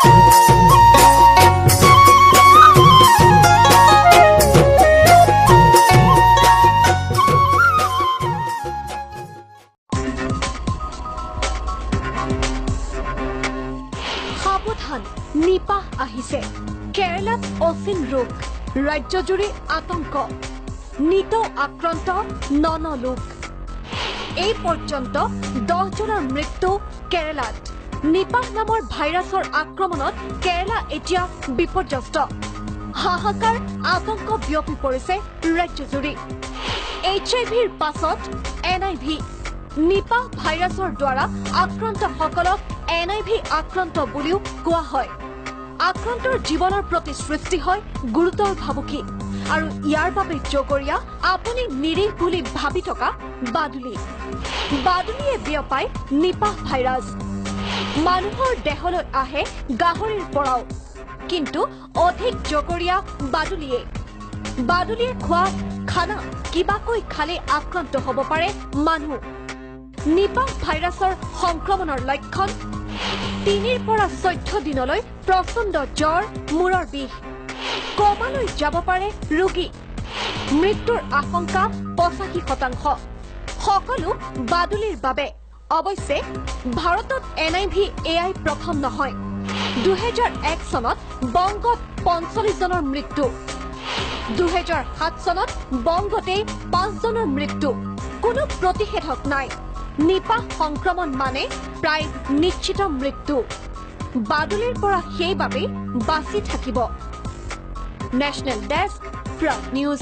সাৱধান, নিপাহ আহিছে। কেৰালাত অচিন ৰোগ, ৰাজ্যজুৰি আতংক, নিতৌ আক্ৰান্ত ন ন লোক। এই পৰ্যন্ত 10জনৰ মৃত্যু কেৰালাত। নিপাহ নামৰ ভাইৰাছৰ আক্ৰমণত কেৰালা এতিয়া বিপৰ্যস্ত। হাহাকাৰ আতংক বিয়পি পৰিছে ৰাজ্যজুৰি। এইচ আই ভিৰ পাছত এন আই ভি। নিপাহ ভাইৰাছৰ দ্বাৰা আক্ৰান্তসকলক এন আই ভি আক্ৰান্ত বুলিও কোৱা হয়। আক্ৰান্তৰ জীৱনৰ প্ৰতি সৃষ্টি হয় গুৰুতৰ ভাবুকি আৰু ইয়াৰ বাবে জগৰীয়া আপুনি নিৰীহ বুলি ভাবি থকা বাদুলি। বাদুলিয়ে বিয়পাই নিপাহ ভাইৰাছ। মানুহৰ দেহলৈ আহে গাহৰিৰ পৰাও, কিন্তু অধিক জগৰীয়া বাদুলিয়ে। বাদুলিয়ে খোৱা খানা কিবাকৈ খালে আক্ৰান্ত হ'ব পাৰে মানুহ। নিপাহ ভাইৰাছৰ সংক্ৰমণৰ লক্ষণ: 3ৰ পৰা 14 দিনলৈ প্ৰচণ্ড জ্বৰ, মূৰৰ বিষ, কমালৈ যাব পাৰে ৰোগী, মৃত্যুৰ আশংকা 85%। সকলো বাদুলিৰ বাবে। অৱশ্যে ভাৰতত এন আই ভি এয়াই প্ৰথম নহয়। 2001 চনত বংগত 45জনৰ মৃত্যু, 2007 চনত বংগতেই পাঁচজনৰ মৃত্যু। কোনো প্ৰতিষেধক নাই। নিপাহ সংক্ৰমণ মানে প্ৰায় নিশ্চিত মৃত্যু। বাদুলিৰ পৰা সেইবাবেই বাচি থাকিব। National desk, Prag news.